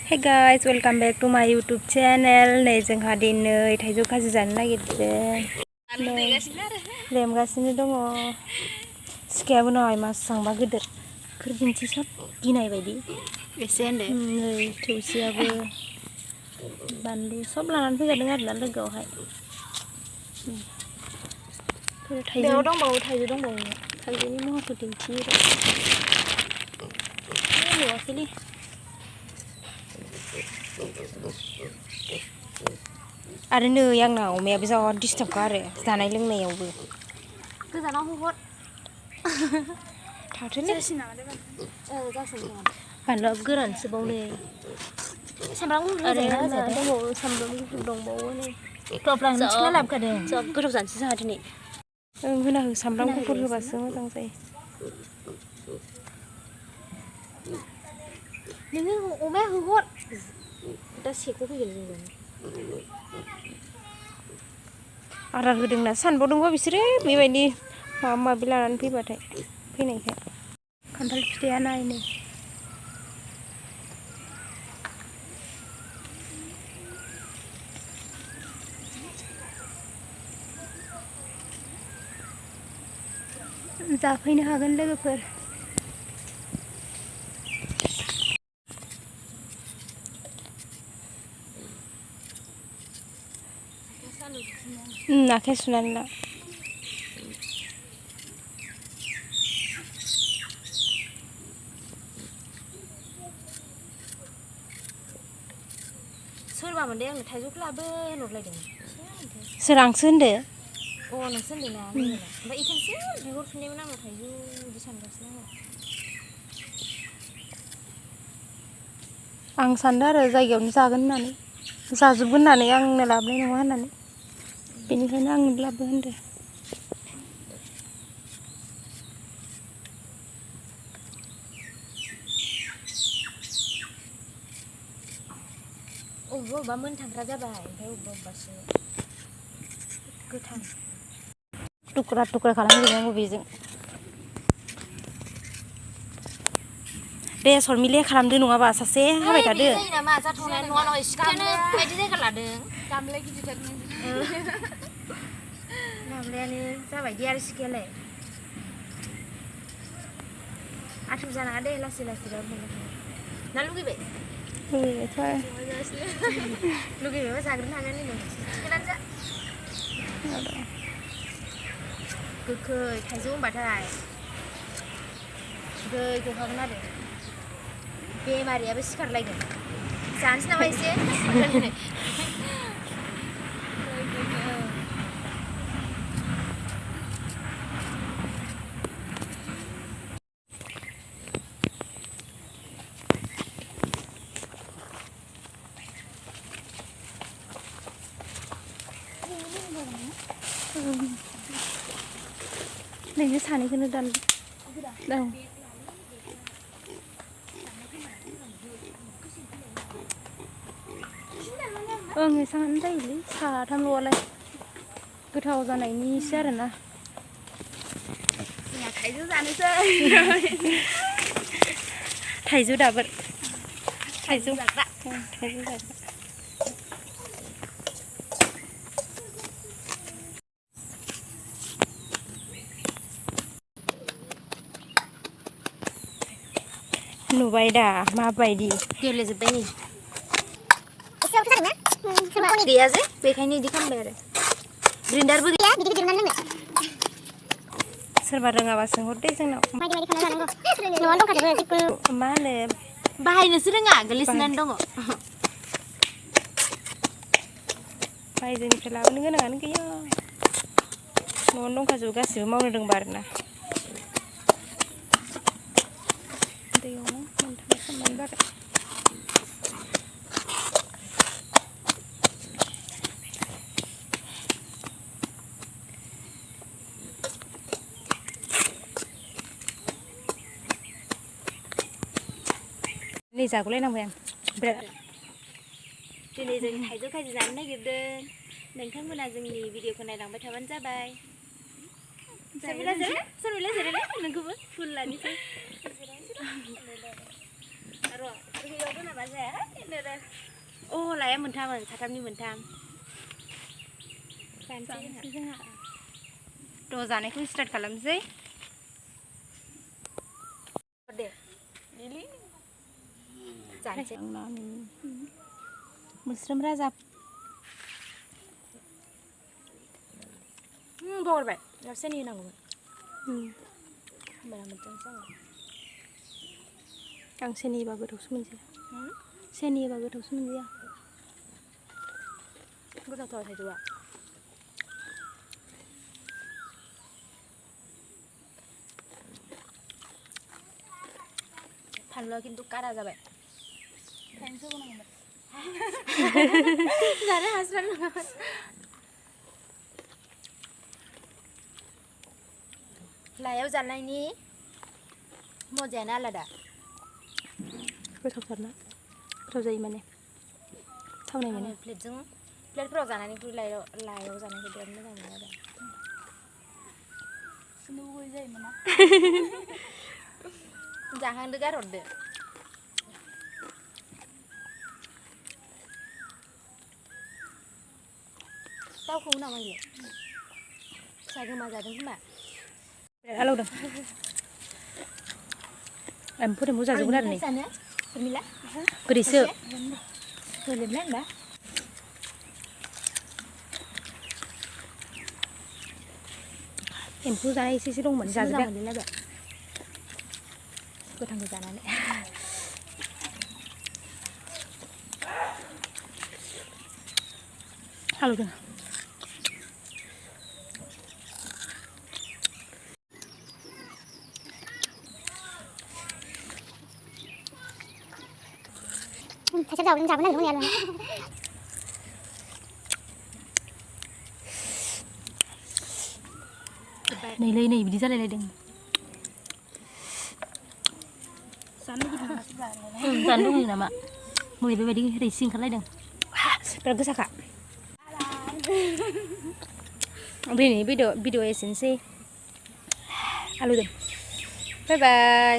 Hey guys, welcome back to my YouTube channel. नै जोंहा दिनै थाइजौ खाजि जानो नागिरदों। लेमगासिनो दङ। सिखायाबो नै मासांबा गिदिर। खोरदिंथि सब गिनाय बायदि। एसे होनदो। नै थौसियाबो बानलु सब लानानै फैखादों आरोना लोगोआवहाय। बेयाव दंबावो थाइजौ दंबावो। थाइजौनि महरखौ दिन्थियो। नुवाखैलै। आरो नै आंना अमायाबो जा डिस्टार्बखा आरो जानाय लोंनायावबो गोजानाव होहर थाथोलै जासिगोन बानलुआबो गोरानसोबाव नै सामब्राम गुफुर आरो होजायोना दंबावो सामब्राम गुफुर दंबावो नै टपलां मिथिना लाबोखादों सब गोथाव जानोसै जोंहा दिनै होना हो सामब्राम गुफुर होबासो मोजां जायो नोङो अमाया होहर दा सेक फैगोन जों आदार होदोंना सानबावदोंबा बिसोरो बेबायदि माबा माबि लानानै फैबाथाय फैनायखाय खान्थाल फिथाइया नायनो जाफैनो हागोन लोगोफोर आखाइ सुनानै ला सोरबा मोनदे आंनो थाइजौखौ लाबो होनहरलायदों सोर आंसो होनदो नोंसो होनदोंना ओमफ्राय इखायनोसो बिहरफिननायमोन आङो थाइजौ बिदि सानगासिनो आं सानदों आरो जायगायावनो जागोन होननानै जाजोबगोन होननानै आंनो लाबोनाय नङा होननानै बेनिखायनो आंनो लाबो होनदो अबेबा मोनथांग्रा जाबाय ओमफ्राय अबेबासो गोथां टुक्रा टुक्रा खालामजोबनांगौ बेजों दे सरमिले खालामदो नङाबा सासे हाबाय थादो जायो नामा जाथावनाय नङा नङा सिखायानो बायदि जायगा लादों गामलाय गिदिरथारनो गामलायानो जाबायदि आरो सिखायालाय आथुर जानाङा दे लासै लासैबाबो मोननो ना लुगैबाय लुगैबायथ' लुगैबायबा जाग्रोनो हागोन थिखोनानै जा गोखै थाइजौ होनबाथाय गोखै गखागोन आरो बेमारियाबो सिखारलायगोन जानोसै नामा एसे नोंनो सानैखौनो दान औ ओं एसाङानो जायोलै साथामल'आलाय गोथाव जानायनिसो आरोना जोंहा थाइजौ जानोसै थाइजौ दाबोर थाइजौ जाग्रा थाइजौ जाग्रा नुबाय दा माबायदि गेलेजोब्बाय नै एसेयावथ' जादोंना सोरबा गैया जे बेखायनो इदि खालामबाय आरो ग्रिन्डारबो गैया बिदि गिदिर लोंनो सोरबा रोङाबा सोंहरदे जोंनाव बायदि बायदि खालामना जानांगौ न'आवनो दंखाजोबो जिखुनु मा होनो बाहायनोसो रोङा गोलैसोनानै दङ बायजोनिफ्राय लाबोनो गोनाङानो गैया न'आवनो दंखाजोबो गासिबो मावनो रोंबा आरोना दैयावनो मोनथाम खालामनानै बारा नै जागुलायनांबाय आं बिराद दिनै जों थाइजौ खाजि जानो नागिरदों नोंथांमोना जोंनि भिडिअखौ नायलांबाय थाबानो जाबाय सरमिला जिराय नोंखौबो फुल लानोसै र' बेयाव दोनाबा जाया अ लाया मोनथाममोन साथामनि मोनथाम जानोसै जोंहा थ' जानायखौ स्टार्ट खालामसै दे जानोसै मोस्रोम राजा बावगारबाय सेनि होनांगौमोन होमबाना मोजां जागोन आं सेनि होबा गोथावसो मोनजाया सेनि होबा गोथावसो मोनजाया गोथावथार थाइजौआ फानलुआ खिन्थु कारा जाबाय जानो हास्रां नङा लायाव जानायनि मजायानो आलादा गोथावथारना गोथाव जायो माने थावनाय मोनो प्लेटफोराव जानायनिख्रुइ लायाव जानायखौ बिराद मोजां मोनो आरो स्नुगै जायोमोन ना जाहांदो गारहरदो दाउखौ नामा इयो फिसा गोमा जादों खोमा आलौदों एम्फौ जाजोबगोन आरो नै उर्मिला गोदैसो होलेबलाय होनबा एम्फौ जानाय एसे दंमोन जाजोब्बाय गोथांखौ जानानै आलौदों 다시 잡으면 너무 얇아. नै बिदि जालायलायदों जानो लुगैयो नामा मुलि बेबायदि रैसि ओंखारलायदों बिराद गोसाखा दिनैनि भिडिअ एसेनोसै आलौदों बाय बाय